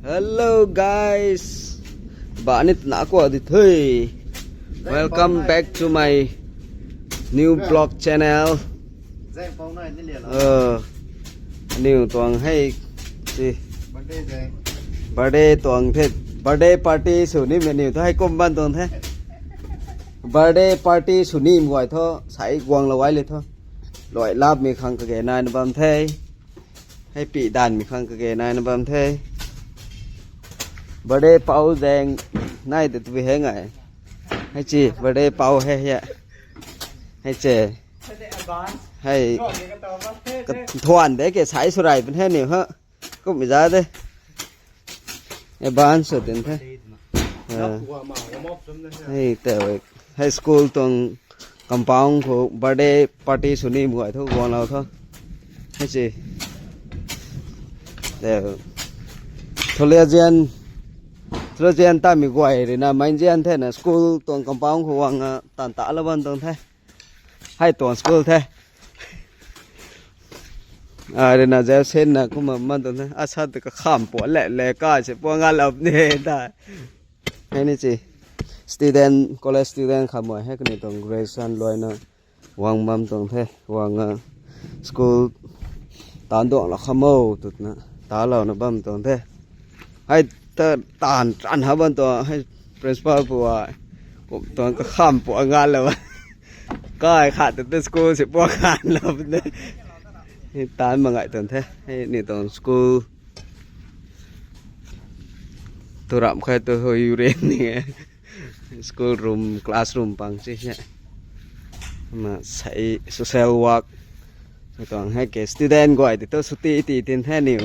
Hello guys. Banit na ako dito. Welcome back to my new vlog channel. New tuang hay chi birthday tuang thế birthday party su ni mẹ new thôi hay ban tuang thế birthday party su ni gọi thôi sai quang là quái thôi loại lab mi khang cái này nó bấm thế hay bị đàn mi khang cái này nó bấm thế birthday pau deng này thì tôi hết ngày hay chi birthday pau hay hay hay chè hay thuần đấy cái sải số này bên hết nhiều hả cũng bị ra đấy advance tiền thế hay tệ hay school tuần compound của birthday party suni gọi thôi còn nào thôi hay gì để thôi jian thôi jian ta mi gọi rồi na mấy jian thế là school tuần compound của hoàng tàn tạ là bên tuần thế hay tuần school thế à rồi na giờ sen na cũng mà mình tuần thế à sao từ cái khám bỏ lẹ lẹ cả sẽ bỏ ngang lập nè ta hay nè chị student college student khám mọi hết cái này tuần graduation loài na hoàng mâm tuần thế hoàng school tán đoạn là khám mâu tụt na tá lầu nó bấm tuần thế hay ta tàn ăn hả bên tuần hay principal của cũng tuần cái khám bỏ ngang là cái khát từ school sẽ bỏ ngang là tán mà ngại tuần thế hay nè tuần school tôi rậm khai tôi hơi ren nè school room classroom bằng chứ nhé mà sẽ social work toàn hay cái student gọi thì tôi suti thì tiền thế nhiều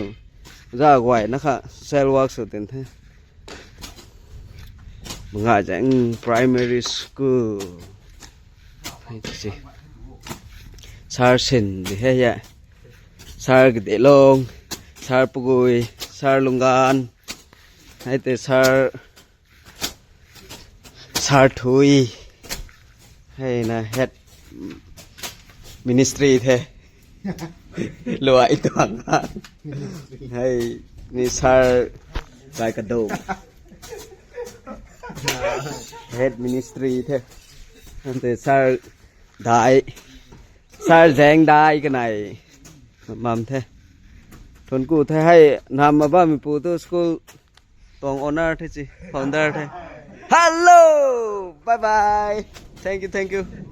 ra gọi nó khá social work số tiền thế ngại chẳng primary school hay gì sar sin thì hay vậy sar cái long sar pugui sar lungan hay thì sar sar thui hay là head ministry thế loại toàn hay ni sar lại cái đồ head ministry thế thì sar đại sar giang đại cái này mầm thế thôn cụ thế hay nằm mà ba mình phụ tu school tòng owner thế gì founder thế hello bye bye thank you thank you.